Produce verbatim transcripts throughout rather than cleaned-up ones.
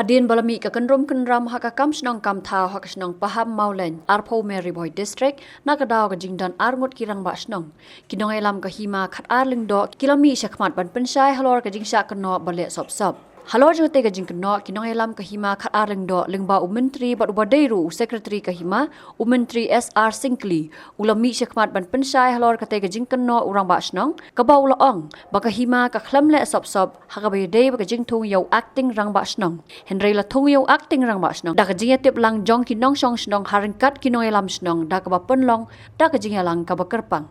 Hadien ba la mih ka kynrum kynram ha ka kam shnong kam thaw ha ka shnong Pahammawlein, arphew mer Ri Bhoi District, na ka daw ka jingdon arngut ki rangbah shnong, ki nongïalam ka hima khatar lyngdoh ki la mih shakhmat ban pynshai halor ka jingshah kynnoh ba leh sop sop. Halor jong katei ka jingkynnoh, ki nongïalam ka hima khatar lyngdoh lyngba u Myntri bad uba dei ruh u Secretary ka hima, u Myntri S R Syngkli, u la mih shakhmat ban pynshai halor katei ka jingkynnoh u rangbah shnong, kaba u la ong ba ka hima ka khlem leh sop sop ha kaba ïadei bad ka jingthung ïa u acting rangbah shnong. Hynrei la thung ïa u acting rangbah shnong da ka jingïatip lang jong ki nongshong shnong ha ryngkat ki nongïalam shnong da kaba pynlong da ka jingïalang kaba kyrpang.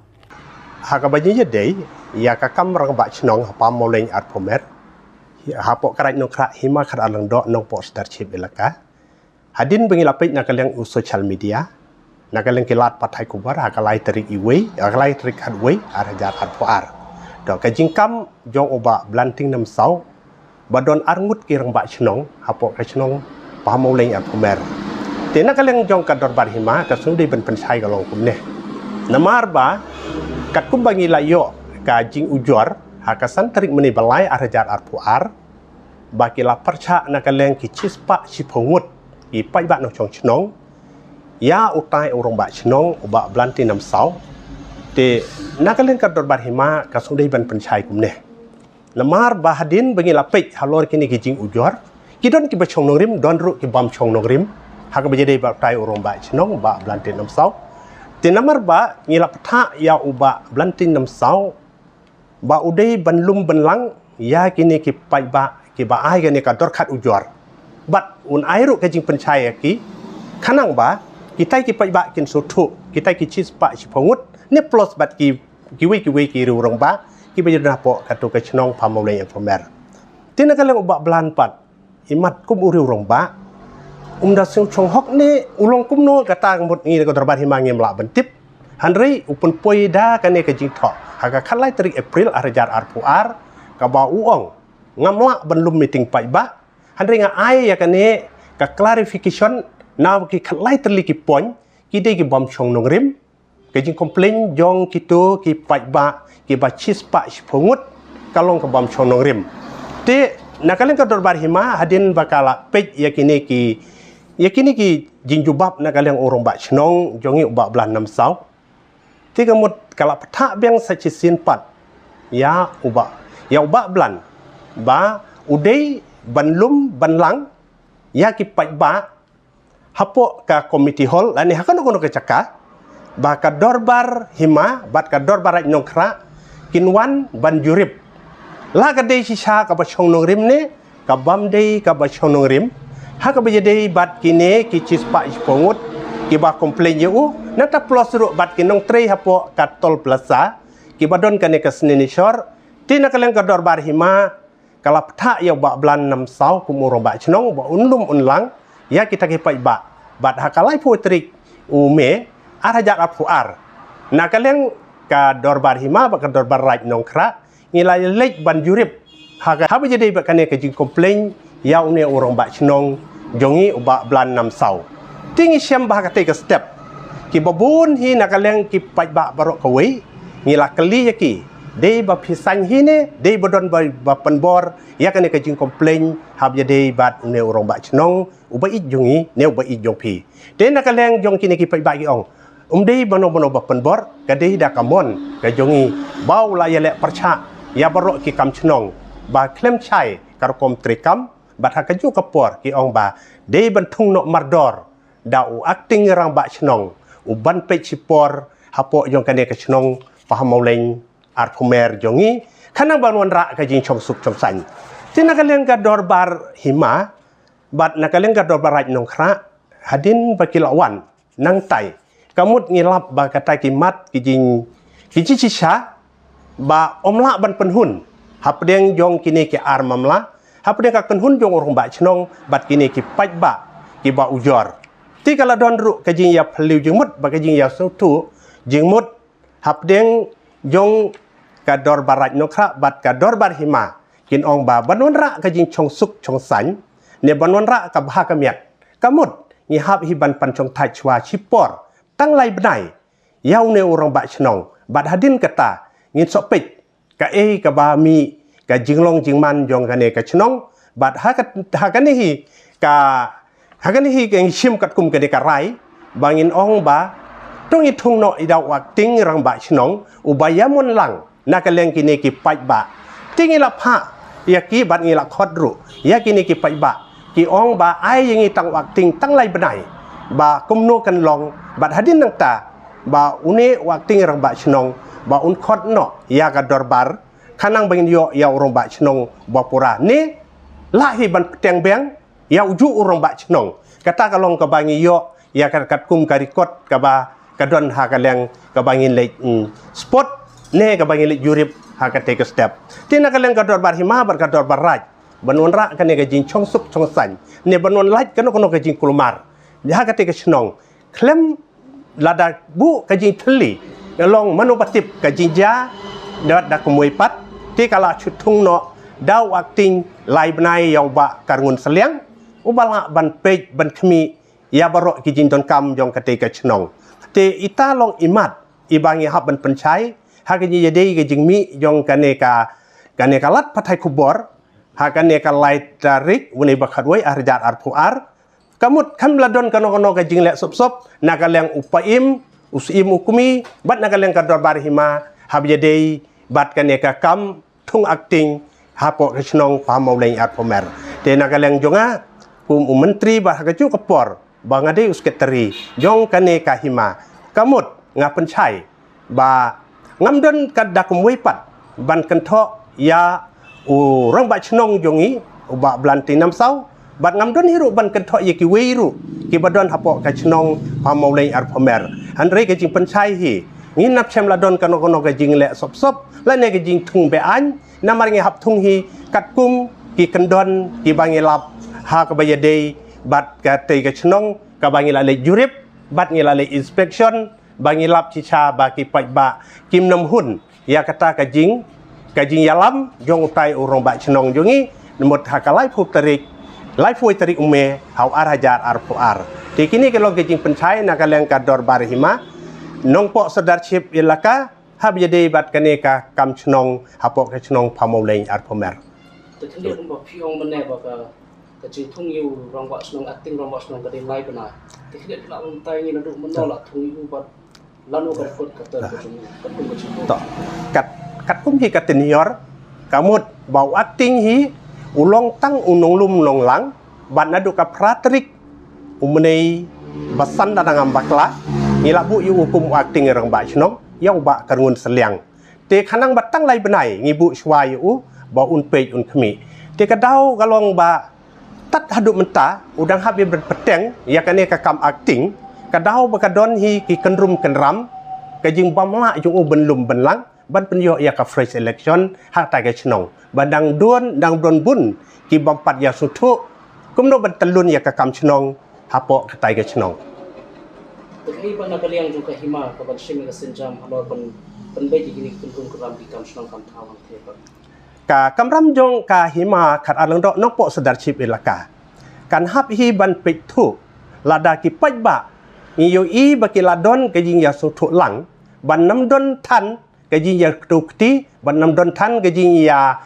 Ha kaba ïadei ïa ka kam rangbah shnong ha Pahammawlein arphew mer, hapoh ka Raid Nongkhrah, hima khatar lyngdoh, Nongpoh Sdar Chief Elaka, hadien ba ngi la peit na ka liang u social media, na ka liang ki lad pathai khubor, ha ka lai tarik iwei, ha ka lai tarik khatwei, ar hajar arphew ar. To, ka jingkam jong u Bah Blantynnamsaw ba don arngut ki rangbah shnong hapoh ka shnong Pahammawlein arphew mer. Te na ka liang jong ka dorbar hima, ka sngewdei ban pynshai ka long kumne. Namar ba katkum ba ngi la ïoh ka jingujor ha ka san tarik mynne u bnai ar hajar arphew ar, ba ki la pyrshah na ka liang ki shispah shiphew ngut ki paidbah nongshong shnong ïa utai u rangbah shnong u Bah Blantynnamsaw. Te na ka liang ka dorbar hima, ka sngewdei ban pynshai kumne. Namar ba hadien ba ngi la peit halor kine ki jingujor, ki don kiba shong nongrim, don ruh ki bym shong nongrim ha kaba ïadei bad utai u rangbah shnong Bah Blantynnamsaw. Te namar ba ngi la pyrshah ïa u Bah Blantynnamsaw ba u dei ban lum ban lang ïa kine ki paidbah kiba ai kane ka dorkhas ujor, bad un ai ruh ka jingpynshai ïa ki, khnang ba kitai ki paidbah kin sngewthuh, kitai ki shispah shiphew ngut ne plus bad ki kiwei kiwei ki riew rangbah kiba ïadon hapoh katei ka shnong Pahammawlein arphew mer. Te na ka liang u Bah Blan pat, imat kum u riew rangbah, um da sngewshong hok ne u long kumno, kata ka mut ngi ka dorbar hima ngim lah ban tip. Hynrei u pynpoi da kane ka jingthoh ha ka khatlai tarik April ar hajar arphew ar, kaba u ong, ngam lah ban lum meeting paidbah, hynrei nga ai ïa kane ka clarification na ki khatlai tylli ki point, ki dei ki bym shong nongrim. Ka jingcomplain jong kito ki paidbah kiba shispah shiphew ngut ka long ka bym shong nongrim. Te na ka liang ka dorbar hima, hadien ba ka la peit ïa kine ki, ïa kine ki jingjubab na ka liang u rangbah shnong jong ngi u Bah Blantynnamsaw, te ka mut ka la pyrshah biang sa shisien pat ïa u Bah, ïa u Bah Blan, ba u dei ban lum ban lang ïa ki paidbah hapoh ka community hall lane ha kano kano ka jaka, ba ka dorbar hima bad ka dorbar Raid Nongkhrah kin wan ban jurip, la ka dei shisha kaba shong nongrim ne ka bym dei kaba shong nongrim, ha kaba ïadei bad kine ki shispah shiphew ngut kiba complain ïa u, nangta plus ruh bad ki nongtrei hapoh ka Toll Plaza kiba don kane ka signature. Te na ka liang ka dorbar hima ka la pyrshah ïa u Bah Blantynnamsaw kum u rangbah shnong ba un lum un lang ïa kita ki paidbah. Bad ha ka laiphew tarik u May ar hajar arphew ar, na ka liang ka dorbar hima bad ka dorbar Raid Nongkhrah, ngi la leit ban jurip ha ka, haba ïadei bad kane ka jingcomplain ïa une u rangbah shnong jong ngi u Bah Blantynnamsaw. Te ngi shem ba ha katei ka step, kiba bun hi na ka liang ki paidbah baroh kawei, ngi la kylli ïa ki, dei ba phi saiñ hi ne dei ba don ba, ba pynbor ïa kane ka jingcomplain haba ïadei bad une u rangbah shnong uba ïeit jong ngi ne uba ïeit jong phi. Te na ka liang jong kine ki paidbah ki ong, um dei mano mano ba pynbor, ka dei da ka mon ka jong ngi ba u la ïaleh pyrshah ïa baroh ki kam shnong ba khlem shai ka rukom treikam, bad ha kajuh ka por ki ong ba dei ban thung noh mardor da u acting rangbah shnong u ban peit shipor hapoh jong kane ka shnong Pahammawlein arphew mer jong ngi, khnang ban wanrah ka jingshong suk shong saiñ. Te na ka liang ka dorbar hima bad na ka liang ka dorbar Raid Nongkhrah, hadien ba ki la wan nangtai, ka mut ngi lap ba kata ki mat ki jing, ki jingshisha ba ym lah ban pynhun hapdeng jong kine ki ar mamla, hapdeng ka kynhun jong u rangbah shnong bad kine ki paidbah kiba ujor. Te ka la don ruh ka jingïaphylliew jingmut bad ka jingïasngewthuh jingmut hapdeng jong ka dorbar Raid Nongkhrah bad ka dorbar hima, kin ong ba ban wanrah ka jingshong suk shong saiñ ne ban wanrah ka bha ka miat, ka mut ngi hap hi ban pan shong thait shuwa shipor tang lai bnai ïa une u rangbah shnong, bad hadien kata ngin sa peit kaei kaba mih ka jinglong jingman jong kane ka shnong Bad ha ka, ha kane hi ka, ha kane hi ka ngi shim katkum kane ka rai ba ngin ong ba to ngi thung noh ïa u acting rangbah shnong uba ïa mon lang na ka liang kine ki paidbah. Te ngi la phah ïa ki bad ngi la khot ruh ïa kine ki paidbah, ki ong ba ai ïa ngi tang u acting tang lai bnai ba kumno kan long, bad hadien nangta ba une u acting rangbah shnong ba un khot noh ïa ka dorbar, khnang ba ngin ïoh ïa u rangbah shnong ba pura. Ne lah hi ban pteng beng ïa u juh u rangbah shnong. Kata ka long kaba ngi ïoh ïa ka katkum ka record kaba ka don ha ka liang kaba ngin leit, mm, spot ne kaba ngin leit jurip ha kata ka step. Te na ka liang ka dorbar hima bad ka dorbar raid ban wanrah kane ka jingshong suk shong saiñ ne ban wan lait kano kano ka jingkulmar ha kata ka shnong. Khlem lada buh ka jingthylli, ka long mano ba tip ka jingjia da, da kumwei pat. Te ka la shu thung noh da u acting lai bnai ïa u Bah Karngun Sylliang uba lah ban peit ban khmih ïa baroh ki jingdonkam jong kata ka shnong. Te ita long imat iba ngi hap ban pynshai ha ka jingïadei ka jingmih jong kane ka, kane ka lad pathai khubor ha kane ka lai tarik une ba khatwei ar hajar arphew ar. Ka mut kam la don kano kano ka jingleh sop sop na ka liang u paim, u syiem u kmie bad na ka liang ka dorbar hima haba ïadei bad kane ka kam thung acting hapoh ka shnong Pamawleng Arphew Mer. Te na ka liang jong nga kum u myntri bad ha kajuh ka por ba nga dei u sekretari jong kane ka hima, ka mut nga pynshai ba ngam don ka da kumwei pat ban kynthoh ïa u rangbah shnong jong ngi u Bah Blan Tyngnamsaw, bad ngam don hi ruh ban kynthoh ïa kiwei ruh kiba don hapoh ka shnong Pamawleng Arphew Mer. Hynrei ka jingpynshai hi ngin nap shem la don kano kano ka jingleh sop sop lane ka jingthung be-aiñ, namar ngi hap thung hi katkum ki kyndon kiba ngi lap ha kaba ïadei bad kata ka shnong kaba ngi la leit jurip bad ngi la leit inspection, ba ngi lap shisha ba ki paidbah kim nym hun ïa kata ka jing, ka jingïalam jong utai u rangbah shnong jong ngi, namut ha ka laiphew tarik, laiphew tarik u Mei ha u ar hajar arphew ar. Te kine ki long ka jingpynshai na ka liang ka dorbar hima Nongpoh Sirdarship Elaka haba ïadei bad kane ka kam shnong hapoh ka shnong Pamawleng Arphew Mer. Te khyndiat kumba phi ong mynne ba ka, ka jingthung ïa u rangbah shnong, acting rangbah shnong ka dei lai bnai. Te khyndiat phi lah ban batai ngi naduh mynno la thung ïa u bad lano ka record ka ter ka jong u, katkum ka jingthung. To. Kat, katkum hi ka tenure, ka mut ba u acting hi u long tang u nonglum nonglang bad naduh ka phra tarik u Mei ba san da ngam bakla ngi la buh ïa u kum u acting rangbah shnong ïa u Bah Karngun Sylliang. Te khnang ba tang lai bnai ngi buh shuwa ïa u ba un peit un khmih. Te ka daw ka long ba tad haduh mynta u dang hap ïa ban pteng ïa kane ka kam acting, ka daw ba ka don hi ki kynrum kynram, ka jingbym lah jong u ban lum ban lang ban pynïoh ïa ka fresh election ha kata ka shnong. Ba dang don, dang don bun ki bym pat ïa sngewthuh kumno ban tyllun ïa ka kam shnong hapoh kata ka shnong. Te kaei pat na ka liang jong ka hima ka ban shim ïa ka sienjam halor ban pynbeit ïa kine ki kynrum kynram ki kam shnong kam thaw hangtei pat? Ka kamram jong ka hima khatar lyngdoh Nongpoh Sirdarship Elaka kan hap hi ban peit thuh lada ki paidbah ngi ïohi ba ki la don ka jingïasngewthuh lang ban nym don than ka jingïakdew kti, ban nym don than ka jingïa,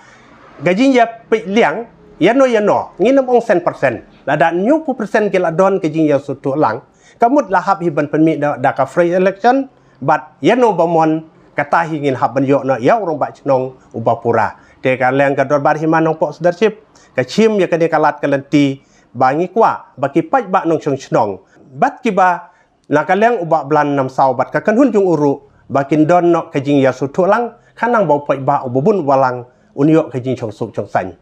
ka jingïapeit liang ïano ïano, ngin nym ong san percent. Lada hynñiewphew percent ki la don ka jingïasngewthuh lang, ka mut la hap hi ban pynmih da, da ka fresh election, bad ïano ba mon kata hi ngin hap ban ïoh noh ïa u rangbah shnong uba pura. Te ka liang ka dorbar hima Nongpoh Sirdarship ka shim ïa kane ka lad ka lynti ba ngi kwah ba ki paidbah nongshong shnong bad kiba na ka liang u Bah Blan Namsaw bad ka kynhun jong u ruh ba kin don noh ka jingïasngewthuh lang khnang ba u paidbah uba bun uba lang un ïoh ka jingshong suk shong saiñ.